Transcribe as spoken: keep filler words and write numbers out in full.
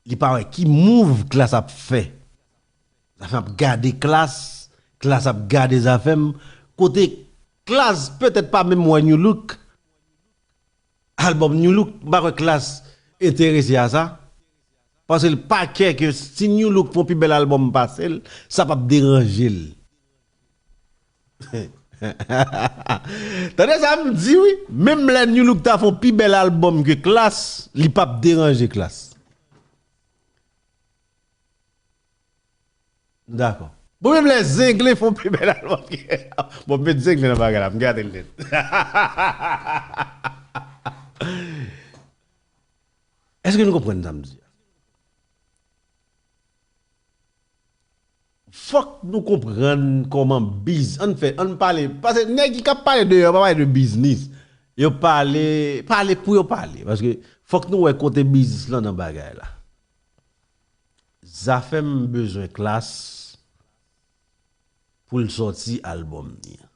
Li pa wè ki move Klass ap fè. Zafèm ap gade Klass, Klass ap gade Zafèm. Kote Klass petèt pa menm wè New Look. Albòm New Look, m pa kwè Klass enterese a sa. Paske l pa kè ke si New Look fè yon pi bèl albòm pase l, sa p ap deranje l. Tande sa m di wi, menm lè New Look ta fè yon pi bèl albòm ke Klass, li p ap deranje Klass. Dakò. Bon, menm lè Zenglen fè yon pi bèl albòm ke, bon, m met Zenglen nan bagay la, m gade l nèt. Èske nou konprann sa m di a? Fòk nou konprann kòman biz, ann fè, ann pale, paske nèg ki k ap pale deyò, pa pale de biznis. Yo pale, pale pou yo pale, paske fòk nou wè kote biznis lan nan bagay la. Zafèm bezwen Klass pou l sòti albòm li an.